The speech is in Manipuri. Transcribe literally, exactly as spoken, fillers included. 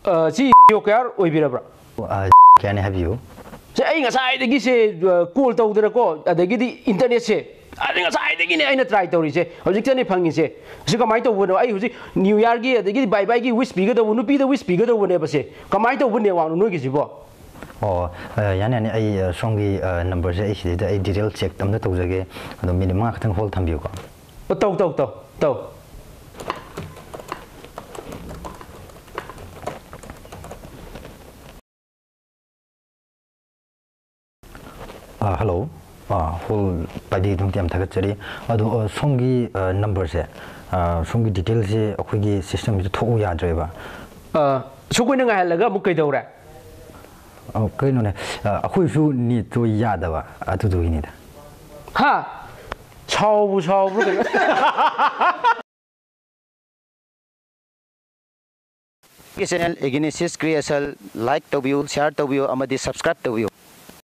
ꯑ, ꯁꯤ ꯀꯌꯥꯔ ꯑꯣꯏꯕꯤꯔꯕ꯭ꯔꯥ? ꯑ, ꯀꯌꯥꯅꯤ ꯍꯥꯏꯕꯤꯌꯨ꯫ ꯁꯦ, ꯑꯩ ꯉꯁꯥꯏꯗꯒꯤ ꯁꯦ, ꯑ, ꯀꯣꯜ ꯇꯧꯗꯅꯀꯣ, ꯑꯗꯒꯤꯗꯤ ꯏꯟꯇꯔꯅꯦꯠꯁꯦ, ꯑꯗꯩ ꯉꯁꯥꯏꯗꯒꯤꯅꯦ ꯑꯩꯅ ꯇ꯭ꯔꯥꯏ ꯇꯧꯔꯤꯁꯦ꯫ ꯍꯧꯖꯤꯛꯇꯅꯦ ꯐꯪꯉꯤꯁꯦ꯫ ꯁꯤ ꯀꯃꯥꯏꯅ ꯇꯧꯕꯅꯣ? ꯑꯩ ꯍꯧꯖꯤꯛ ꯅ꯭ꯌꯨ ꯌꯥꯔꯒꯤ, ꯑꯗꯒꯤꯗꯤ ꯕꯥꯏ ꯕꯥꯏꯒꯤ ꯋꯤꯁ ꯄꯤꯒꯗꯧꯕ, ꯅꯨꯄꯤꯗ ꯋꯤꯁ ꯄꯤꯒꯗꯧꯕꯅꯦꯕ ꯁꯦ꯫ ꯀꯃꯥꯏꯅ ꯇꯧꯕ ꯅꯦꯠꯋꯥꯛꯅꯣ ꯅꯣꯏꯒꯤꯁꯤꯕꯣ? ꯑꯣ, ꯑ, ꯌꯥꯅꯤ, ꯌꯥꯅꯤ꯫ ꯑꯩ, ꯑ, ꯁꯣꯝꯒꯤ, ꯑ, ꯅꯝꯕꯔꯁꯦ ꯑꯩ ꯁꯤꯗꯩꯗ ꯑꯩ ꯗꯤꯇꯦꯜ ꯆꯦꯛ ꯑꯝꯇ ꯇꯧꯖꯒꯦ꯫ ꯑꯗꯣ ꯃꯤꯅꯤꯠ ꯃꯉꯥ ꯈꯛꯇꯪ ꯍꯣꯜ ꯊꯝꯕꯤꯌꯨꯀꯣ꯫ ꯑꯣ, ꯇꯧ, ꯇꯧ, ꯇꯧ, ꯇꯧ꯫ ꯑ, ꯍꯜꯂꯣ꯫ ꯑ, ꯍꯣꯜ ꯄꯥꯏꯕꯤꯗꯨꯃꯛꯇ ꯌꯥꯝ ꯊꯥꯒꯠꯆꯔꯤ꯫ ꯑꯗꯣ, ꯑ, ꯁꯣꯝꯒꯤ, ꯑ, ꯅꯝꯕꯔꯁꯦ, ꯑ, ꯁꯣꯝꯒꯤ ꯗꯤꯇꯦꯜꯁꯦ ꯑꯩꯈꯣꯏꯒꯤ ꯁꯤꯁꯇꯦꯝꯁꯤꯗ ꯊꯣꯛꯎ ꯌꯥꯗ꯭ꯔꯦꯕ꯫ ꯑ, ꯁꯨꯛ ꯀꯨꯏꯅ ꯉꯥꯏꯍꯜꯂꯒ ꯑꯃꯨꯛ ꯀꯩꯗꯧꯔꯦ? ꯑ, ꯀꯩꯅꯣꯅꯦ, ꯑ, ꯑꯩꯈꯣꯏꯁꯨ ꯅꯦꯠꯇꯣ ꯌꯥꯗꯕ, ꯑꯗꯨꯗꯨꯒꯤꯅꯤꯗ꯫ ꯍꯥ? ꯁꯥꯎꯕꯨ ꯁꯥꯎꯕ꯭ꯔꯣ ꯀꯩꯅꯣ? ꯑꯩꯒꯤ ꯆꯦꯅꯦꯜ Agnesis Creation like ꯇꯧꯕꯤꯌꯨ, ꯁꯤꯌꯥꯔ ꯇꯧꯕꯤꯌꯨ ꯑꯃꯗꯤ ꯁꯕꯁꯀ꯭ꯔꯥꯏꯕ ꯇꯧꯕꯤꯌꯨ꯫